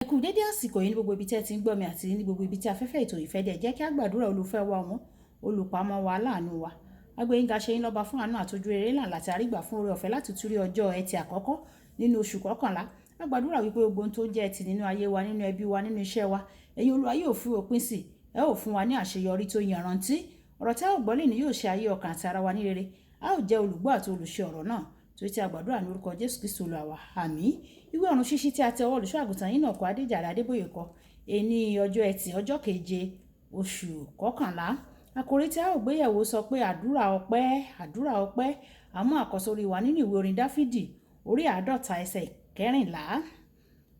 Ẹ kú dédé àsìkò yìí ní gbogbo ibi tí ẹ ti ń gbọ́ mi àti ní gbogbo ibi tí afẹ́fẹ́ ètò ìfẹ́ dé. Jẹ́ kí a gbàdúrà. Olùfẹ́ wa ọ̀wọ́n, olùpamọ́ wa, aláàánú wa. Agbẹ́yìnga ṣe yín lọ́ba fún àánú àtọ́jú rere ńlá láti àrígbà fún oore ọ̀fẹ́ láti túrí ọjọ́ Ẹtì àkọ́kọ́ nínú oṣù kọkànlá. A gbàdúrà wípé gbogbo ohun tó jẹ́ ẹtì nínú ayé wa, nínú ẹbí wa, nínú iṣẹ́ wa, ẹ̀yin Olúwa yóò fi òpin sí. Ẹ ó fún wa ní àṣeyọrí tó yanrantí. Ọ̀rọ̀ tí a ó gbọ́ lónìí yóò ṣe ayé, ọkàn àti ara wa ní rere. A ó jẹ́ olùgbọ́ àti olùṣe ọ̀rọ̀ náà. Torí tí a gbàdúrà ní orúkọ Jésù Kristi Olúwa wa. Àmín. Ìwé Ọ̀run Ṣíṣí tí a tẹ ọwọ́ olùṣọ́ àgùntàn yìí náà kọ, Adéjàre Adébóyè kọ. Èní ọjọ́ Ẹtì, ọjọ́ keje, oṣù kọkànlá. Àkòrí tí a ó gbéyẹ̀wò sọ pé àdúrà ọpẹ́, àdúrà ọpẹ́. Àmú àkọ́sórí wa nínú ìwé orin Dáfídì orí 50 ẹsẹ̀ 14.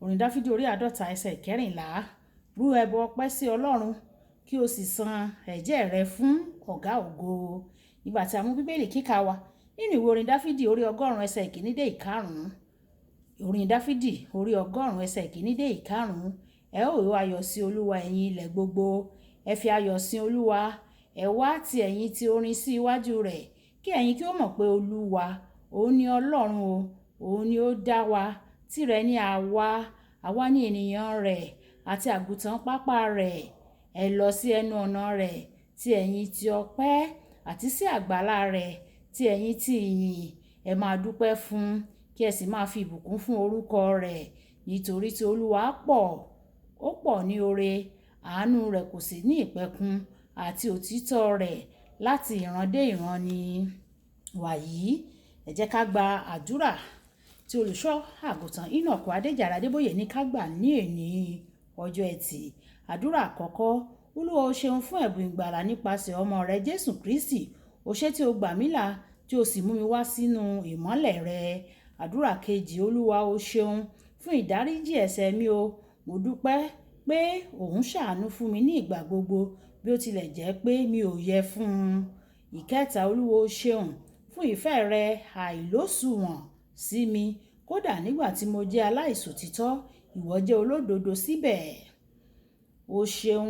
Orin Dáfídì orí 50 ẹsẹ̀ 14. Rú ẹbọ ọpẹ́ sí Ọlọ́run, kí o sì san ẹ̀jẹ́ rẹ fún Ọ̀gá ògo. Nígbà tí a mú Bíbélì kíkà wa nínú ìwé orin Dáfídì orí 100 ẹsẹ̀ 1 dé 5. Orin Dáfídì orí 100 ẹsẹ̀ 1 dé 5. Ẹ ó hó ayọ̀ sí Olúwa, ẹ̀yin ilẹ̀ gbogbo. Ẹ fi ayọ̀ sin Olúwa. Ẹ wá ti ẹ̀yin ti orin sí iwájú rẹ̀. Kí ẹ̀yin kí ó mọ̀ pé Olúwa, òun ni Ọlọ́run o. Òun ni ó dá wa. Tìrẹ ni àwa. Àwa ni ènìyàn rẹ̀ àti àgùntàn pápá rẹ̀. Ẹ lọ sí ẹnu ọ̀nà rẹ̀ tí ẹ̀yin ti ọpẹ́ àti sí àgbàlá rẹ̀ tí ẹ̀yin ti ìyìn. Ẹ máa dúpẹ́ fún, kí ẹ sì máa fi ìbùkún fún orúkọ rẹ̀. Nítorí tí Olúwa pọ̀, ó pọ̀ ní oore, àánú rẹ̀ kò sì ní ìpẹ̀kun, àti òtítọ́ rẹ̀ láti ìran dé ìran ni. Wàyí, ẹ jẹ́ ká gba àdúrà tí olùṣọ́ àgùntàn Enoch Adéjàre Adébóyè ní ká gbà ní èní ọjọ́ Ẹtì. Àdúrà àkọ́kọ́: Olúwa, o ṣeun fún ẹ̀bùn ìgbàlà nípasẹ̀ ọmọ rẹ Jésù Kristi. O ṣé tí o gbà mí là, tí o sì mú mi wá sínú ìmọ́lẹ̀ rẹ. Àdúrà kejì: Olúwa, o ṣeun fún ìdáríjì ẹ̀ṣẹ̀ mi o. Mo dúpẹ́ pé ò ń ṣàánú fún mi ní ìgbà gbogbo bí ó tilẹ̀ jẹ́ pé mi ò yẹ fún un. Ìkẹta, Olúwa, o ṣeun fún ìfẹ́ rẹ àìlóṣùwọ̀n sí mi. Kódà nígbà tí mo jẹ́ aláìṣòtítọ́, ìwọ jẹ́ olódodo síbẹ̀. O ṣeun,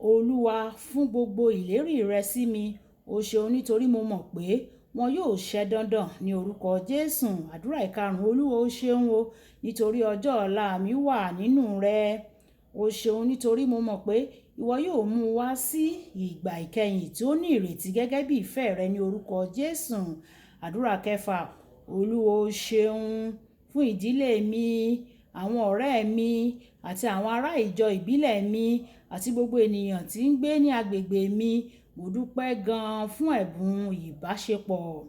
Olúwa, fún gbogbo ìlérí rẹ sí mi. O ṣeun nítorí mo mọ̀ pé wọn yóò ṣẹ dandan ní orúkọ Jésù. Àdúrà ìkarùn-ún: Olúwa, o ṣeun o nítorí ọjọ́ ọ̀la mi wà nínú rẹ. O ṣeun nítorí mo mọ̀ pé ìwọ yóò mú wá sí ìgbà ìkẹyìn tí ó ní ìrètí gẹ́gẹ́ bí ìfẹ́ rẹ ní orúkọ Jésù. Àdúrà kẹfà: Olúwa, o ṣeun fún ìdílé mi, àwọn ọ̀rẹ́ mi àti àwọn ará ìjọ ìbílẹ̀ mi àti gbogbo ènìyàn tí ń gbé ní agbègbè mi. Mo dúpẹ́ gan-an fún ẹ̀bùn ìbáṣepọ̀.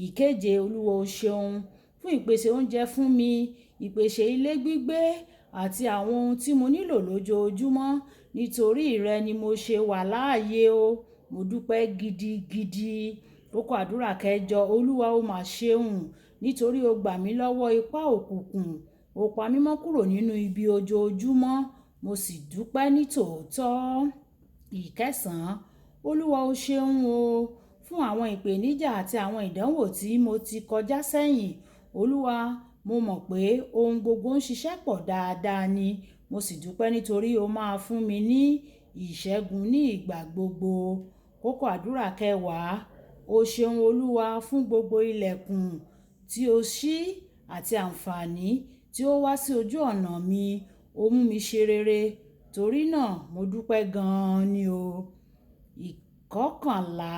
Ìkeje, Olúwa, o ṣeun fún ìpèsè oúnjẹ fún mi, ìpèsè ilé gbígbé àti àwọn ohun tí mo nílò lójoojúmọ́. Nítorí rẹ ni mo ṣe wà láàyè o. Mo dúpẹ́ gidigidi. Kókó àdúrà kẹjọ: Olúwa, o máa ṣeun nítorí o gbà mí lọ́wọ́ ipá òkùnkùn. O pa mí mọ́ kúrò nínú ibi ojoojúmọ́. Mo sì dúpẹ́ ní tòótọ́. Ìkẹsàn-án, Olúwa, o ṣeun o fún àwọn ìpèníjà àti àwọn ìdánwò tí mo ti kọjá sẹ́yìn. Olúwa, mo mọ̀ pé ohun gbogbo ń ṣiṣẹ́ pọ̀ dáadáa ni. Mo sì dúpẹ́ nítorí o máa fún mi ní ìṣẹ́gun ní ìgbà gbogbo. Kókó àdúrà kẹwàá: O ṣeun, Olúwa, fún gbogbo ilẹ̀kùn tí o ṣí àti àǹfààní tí ó wá sí ojú ọ̀nà mi. O mú mi ṣe rere. Torí náà mo dúpẹ́ gan-an ni o. Ìkọkànlá,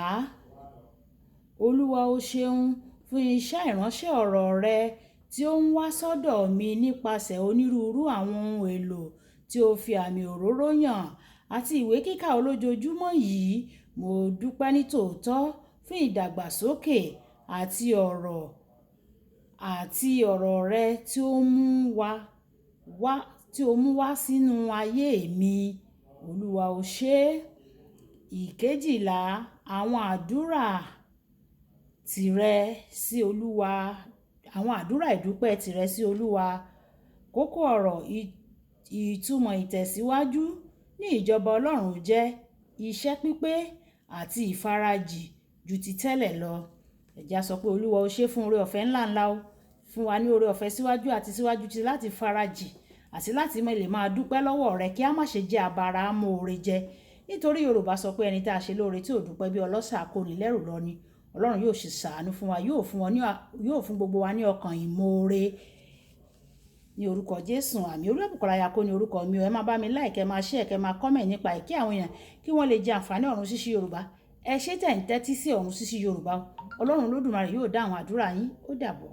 Olúwa, o ṣeun fún iṣẹ́ ìránṣẹ́ ọ̀rọ̀ rẹ tí ó ń wá sọ́dọ̀ mi nípasẹ̀ onírúurú àwọn ohun èlò tí o fi àmì òróró yàn àti ìwé kíkà olójoojúmọ́ yìí. Mo dúpẹ́ ní tòótọ́ fún ìdàgbàsókè àti ọ̀rọ̀ rẹ tí ó mú wá sínú ayé mi. Olúwa, o ṣé. Ìkejìlá, àwọn àdúrà tìrẹ sí Olúwa, àwọn àdúrà ìdúpẹ́ tìrẹ sí Olúwa. Kókó ọ̀rọ̀: ìtumọ̀ ìtẹ̀síwájú ní ìjọba Ọlọ́run jẹ́ iṣẹ́ pípé àti ìfarajì ju ti tẹ́lẹ̀ lọ. Ẹ jẹ́ á sọ pé Olúwa, o ṣé fún oore ọ̀fẹ́ ńlá ńlá o. Fún wa ní oore ọ̀fẹ́ síwájú àti síwájú sí láti farajì àti láti lè máa dúpẹ́ lọ́wọ́ rẹ, kí a má ṣe jẹ́ abara amóore jẹ. Nítorí Yorùbá sọ pé ẹni tí a ṣe lóore tí ò dúpẹ́, bí ọlọ́ṣà kóni lẹ́rù lọ ni. Ọlọ́run yóò sì ṣàánú fún wa, yóò fún gbogbo wa ní ọkàn ìmoore. Ní orúkọ Jésù, àmín. Olúwabùkọ́lá Ayako ní orúkọ mi o. Ẹ máa bá mi like, ẹ máa share, kẹ́ máa comment nípa ẹ̀ kí àwọn èèyàn kí wọ́n lè jẹ àǹfààní Ọ̀run Ṣíṣí Yorùbá. Ẹ ṣé tẹ̀ ń tẹ́tí sí Ọ̀run Ṣíṣí Yorùbá o. Ọlọ́run Olódùmarè yóò dá àwọn àdúrà yín. Ó dàbọ̀.